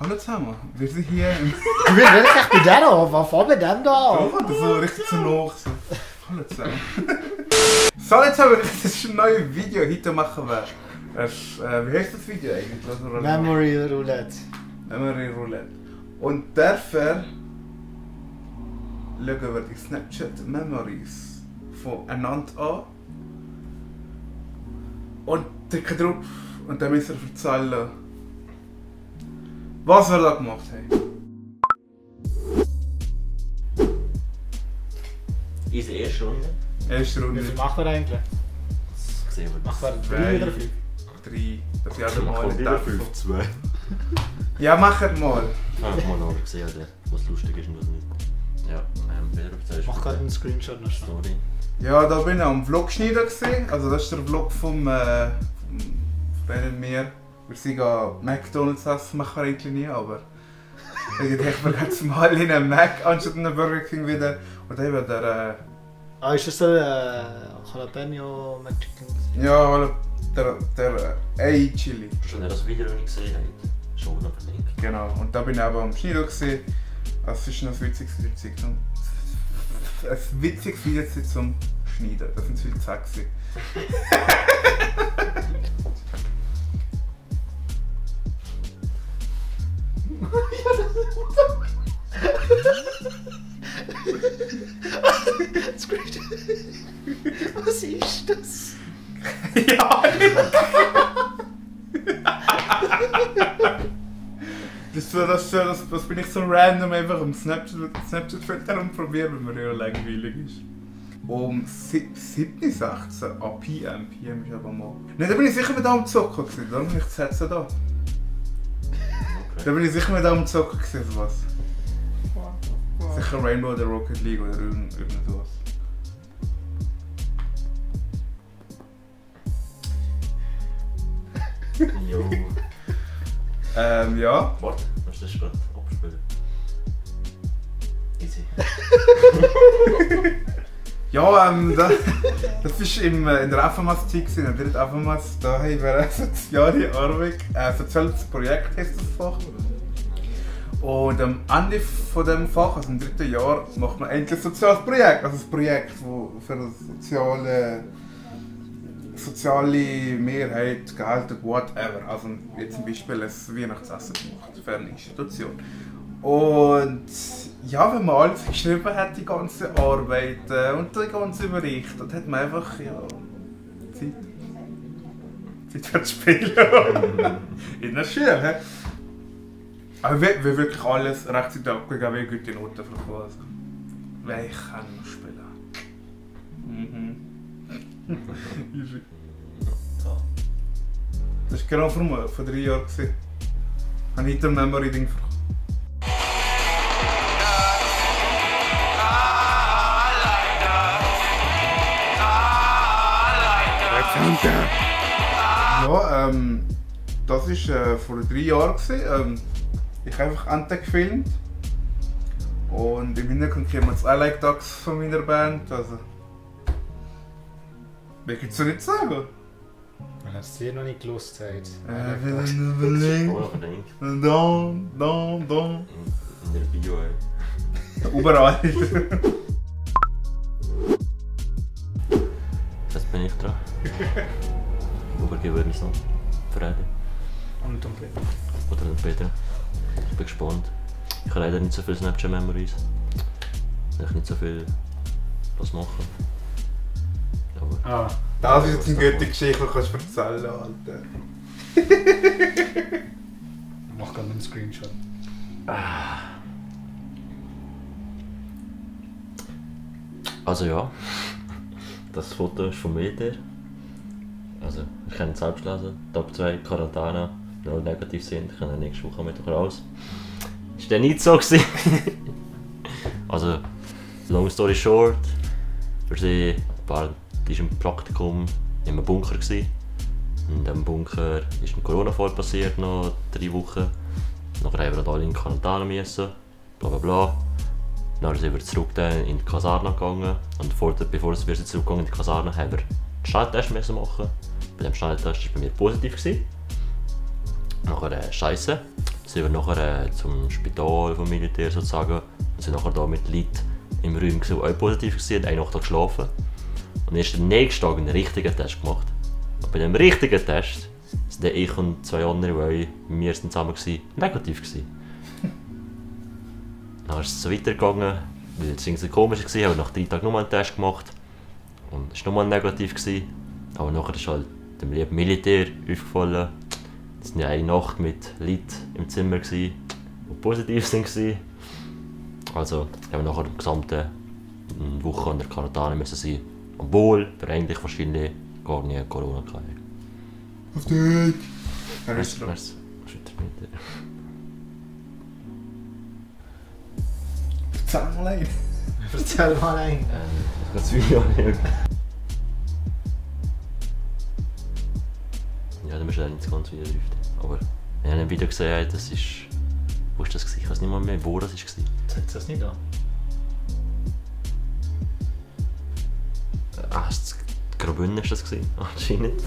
Hallo zusammen, wir sind hier im... Du willst wirklich bei der an? Was fängt bei dem da an? Ja, so richtig zu nach. So. Hallo zusammen. Hallo zusammen, das ist ein neues Video. Heute machen wir... wie heißt das Video eigentlich? Memory Roulette. Memory Roulette. Und dafür schauen wir die Snapchat Memories voneinander an. Und drücken drauf. Und dann müssen wir erzählen, was wir da gemacht haben. Unsere erste Runde. Erste Runde. Wie viel machen wir eigentlich? Das sehen wir. Machen wir 3 oder 5? 3. Das ist ja Mal mal wieder 5, 2. Ja, macht mal. Ich habe mal noch gesehen, was lustig ist und was nicht. Ja, wieder auf Ich mache gerade einen Screenshot noch schnell. Story. Ja, da bin ich am Vlog schneiden gesehen. Also das ist der Vlog vom mir. Wir sind an McDonalds essen, machen wir eigentlich nie, aber ich dachte, wir gehen mal in einen Mac anstatt in einen Burger King wieder. Und eben der... ist das so Jalapeno McChicken? Ja, der Ei-Chili. Schon das Video noch nicht gesehen habt, schon noch verlinkt. Genau, und da bin ich eben am Schneiden gesehen. Es ist noch ein witziges Video. Ein witziges Video zum Schneiden. Das sind viel sexy. Was ist das? Ja! Das bin ich so random einfach am Snapchat-Filter und probieren, weil mir ja langweilig ist. Um 7.16 Uhr PM. PM ist aber mal. Nein, da bin ich sicher mit am Zocken gewesen, darum habe ich das Herz da. Okay. Da bin ich sicher mit am Zocken gewesen, was? Sicher Rainbow oder Rocket League oder irgendwas. Jo. Ja. Warte, musst du das gerade abspielen? Easy. Ja, das war in der FMS-Zeit, in der FMS, da haben wir eine soziale Arbeit, soziales Projekt heisst das Fach. Und am Ende von diesem Fach, also im 3. Jahr, macht man endlich ein soziales Projekt. Also ein Projekt, das für eine soziale Mehrheit gehalten, whatever. Also wie zum Beispiel ein Weihnachtsessen gemacht für eine Institution. Und ja, wenn man alles geschrieben hat, die ganze Arbeit und den ganzen Bericht, dann hat man einfach Zeit für das Spielen. In der Schule. He? Aber wir wirklich alles rechtzeitig abgegeben, wie gute Noten bekommen. Also, weil ich kann noch spielen. Easy. Das war genau vor 3 Jahren. Ich habe heute ein Memory-Ding bekommen. Ja, das war vor 3 Jahren. Ich habe einfach Ente gefilmt. Und im Hintergrund kommen jetzt I Like Ducks von meiner Band. Also, wie kannst du nicht sagen? Wenn er es dir noch nicht gewusst hat. Will ich nur überlegen. Don. In der Bio, ey. Überall. Jetzt bin ich dran. Übergebe ich so. Freude. Und um Peter. Oder den Peter. Ich bin gespannt. Ich habe leider nicht so viele Snapchat-Memories. Ich kann nicht so viel was machen. Aber Das ist jetzt eine gute Geschichte, die kannst du erzählen, Alter. Ich mache gerade einen Screenshot. Also ja, das Foto ist von mir. Also, ich kann es selbst lesen. Top 2 Quarantäne, 0 negativ sind. Ich kann nächste Woche Mittwoch raus. Ist dann nicht so gewesen. Also, long story short, wir waren im Praktikum in einem Bunker gewesen. In diesem Bunker ist ein Corona-Fall passiert, noch 3 Wochen. Nachher haben wir alle in Quarantäne müssen, bla bla bla. Dann sind wir zurück in die Kaserne gegangen und bevor wir zurückgegangen in die Kaserne haben wir den Schnelltest machen. Bei dem Schnelltest war bei mir positiv. Nachher Scheisse. sind wir nachher zum Spital vom Militär sozusagen und sind nachher da mit Leuten im Raum, die auch positiv waren, und eine Nacht geschlafen. Und erst am nächsten Tag einen richtigen Test gemacht. Und bei dem richtigen Test sind dann ich und 2 andere, weil wir zusammen waren, negativ gewesen. Dann ist es so weitergegangen, weil es irgendwie komisch war, haben wir nach 3 Tagen nochmal einen Test gemacht. Und es war nochmal negativ gewesen. Aber nachher ist halt dem lieben Militär aufgefallen. Es war ja eine Nacht mit Leuten im Zimmer, die positiv waren. Also haben wir nachher die gesamte Woche an der Quarantäne müssen sein. Obwohl wir eigentlich wahrscheinlich gar nie Corona hatten. Auf dich! Erzähl mal ein. Erzähl mal ein. Das kann Video nicht. Ja, dann bist du nicht ganz wieder drauf. Aber wenn ihr ein Video gesehen habt, das ist... Wo war das? Ich weiß nicht mal mehr, wo das war. Zeigt das nicht an? Das Graubünden war das anscheinend.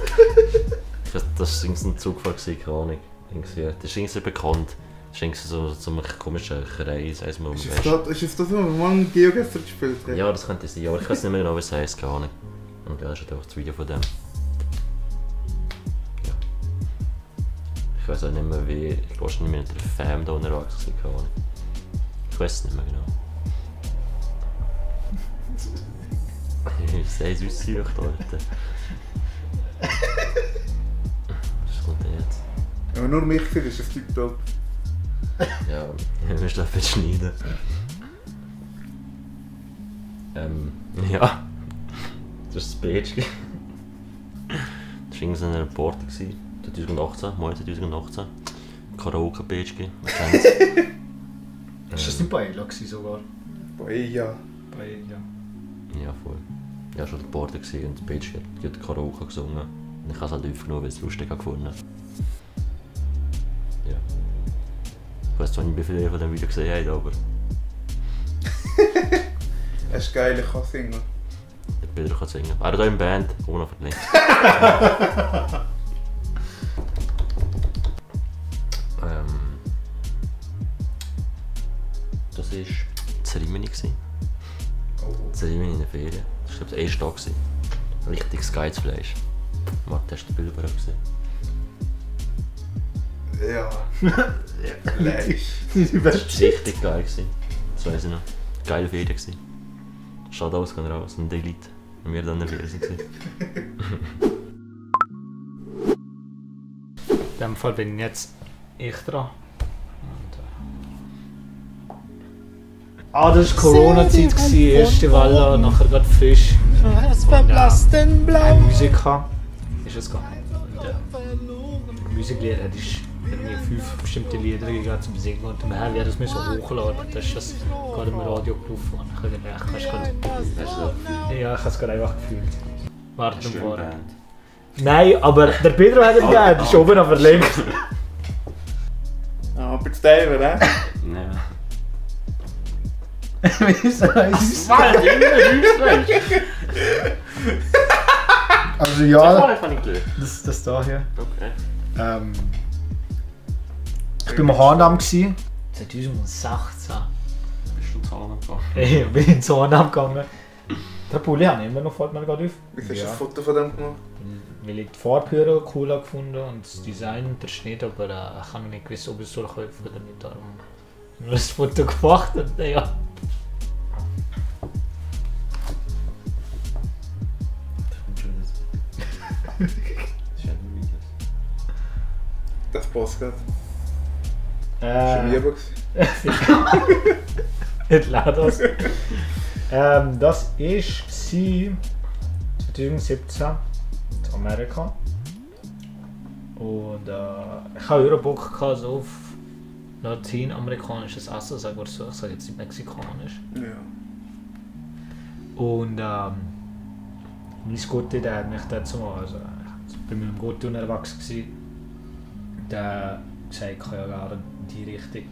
Das war ein Zugfahrt, keine Ahnung. Das ist irgendwie bekannt. Das ist irgendwie so ein komischer Kreis, heisst man. Ist es das, wo man GeoGuessr gespielt hat? Ja, das könnte sein, aber ich weiß nicht mehr genau, was es heisst, keine Ahnung. Und ja, das ist einfach das Video von dem. Ja. Ich weiß auch nicht mehr, wie... Ich glaube, nicht mehr mit der Fam da unterwegs war, keine Ahnung. Ich weiß es nicht mehr genau. Ich sehe es aussehen, Alter. Was kommt denn jetzt? Wenn man nur mich sieht, ist das tiptop. Ja, wir müssen das jetzt schneiden. Ja. Das ist das BHG. Das war irgendwie so ein Reporter 2018, Mai 2018. Karaoke BHG. Ist das nicht bei Ella sogar? Boah, ja. Bei Ella. Ja, voll. Ich war schon Reporter und das BHG hat Karaoke gesungen. Und ich habe es halt aufgenommen, weil ich es lustig gefunden habe. Ja. Ich weiß zwar nicht, wie viele ihr von dem Video gesehen habt, aber... Es ist geil, ich kann singen. Der Pedro kann singen. Er hat auch in Band, ohne verlinkt. Das war Zerimini. Zerimini in der Ferien. Das war der erste Tag. Richtiges Geizfleisch. Martin, hast du die Bilder gesehen? Ja. Fleisch. Das war richtig geil. Das weiss ich noch. Geile Ferien. Schaut aus, gehen raus. Und die Leute, wenn wir dann in der Ferien waren. In dem Fall bin jetzt ich dran. Das war Corona-Zeit, erste Welle, nachher gerade frisch. Es verblassten Blau. Musik gehabt. Ist es gar nicht. Und, Musiklehrer hat irgendwie 5 bestimmte Lieder gegeben zum Singen und wir haben das hochladen. Das ist das gerade im Radio gerufen. Ich habe ja, ich habe es gerade einfach gefühlt. Warte mal. Nein, aber der Pedro hat eine Band, das ist oben aber links. Aber das Diver, hä? Nein. Wieso ist Was? Also ja, Das habe ich gelöst. das da hier. Okay. Ich war im Haarnamen 2016. Bist du zu Hause gegangen? Ich bin ins Haarnamen gegangen. Der Pulli habe ich immer noch, fällt mir gerade auf. Wie hast du ein Foto von dem gemacht? Weil ich die Farbe cool gefunden und das Design und der Schnitt, aber ich habe nicht gewusst, ob ich es kaufen oder nicht. Darum habe ich das Foto gemacht und ja. Das passt gerade. Das war schon Nicht laut das. Das war 2017 in Amerika. Und ich hatte immer Bock so auf lateinamerikanisches Essen, sagen wir so. Ich sage jetzt nicht mexikanisch. Ja. Und mein Gute, der hat mich dazu mal, also ich war mit meinem Gute unterwegs gewesen, der hat gesagt, ich kann ja gerne in die Richtung.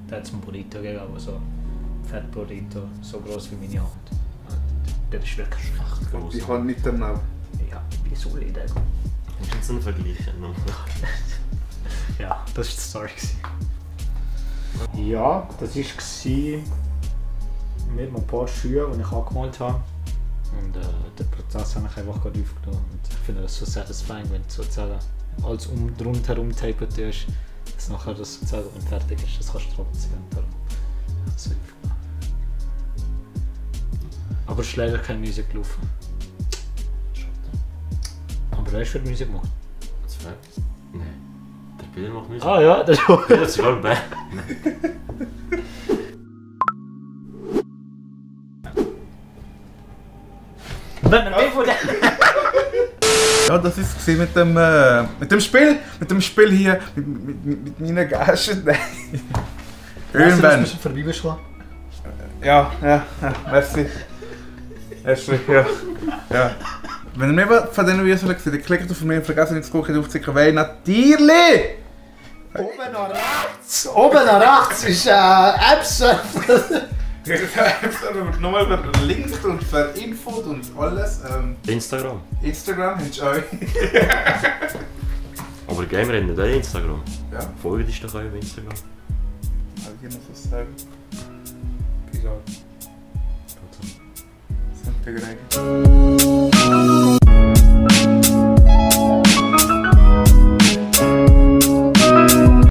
Der hat es mir Burrito gegeben, aber so Fett Burrito, so gross wie meine Hand. Und der ist wirklich echt gross. Ich kann nicht daneben. Ja, wie soll ich den? Hast du jetzt einen Vergleich? Ja, das war die Story. Ja, das war mit ein paar Schuhe, die ich angemalt habe. Und den Prozess habe ich einfach gerade aufgenommen. Und ich finde das so satisfying, wenn du sozusagen alles rundherum tapet tust, dass nachher das sozusagen fertig ist. Das kannst du trotzdem. Darum habe ich das aufgenommen. Aber es ist leider keine Musik gelaufen. Aber wer hast du für Musik gemacht? Nein. Der Bilder macht Musik. Ah ja, das ist auch. Das ist sogar Band. Ja, das war es mit dem Spiel hier, mit meinen Gagen. Irgendwann. Bist du vorbeigeschlagen? Ja, merci. Ashley, ja. Wenn ihr mehr von diesen Videos wollt sehen, dann klickt auf mich und vergesst nicht zu gucken, aufzuziehen, weil natürlich! Oben nach rechts ist App-Surfen. Nochmal über Links und für Infos und alles. Instagram. Instagram, hast du euch. Aber Gamer haben nicht auch Instagram. Ja, Folgt dich doch auch auf Instagram. ich muss was sagen. Peace out. Sind wir gleich.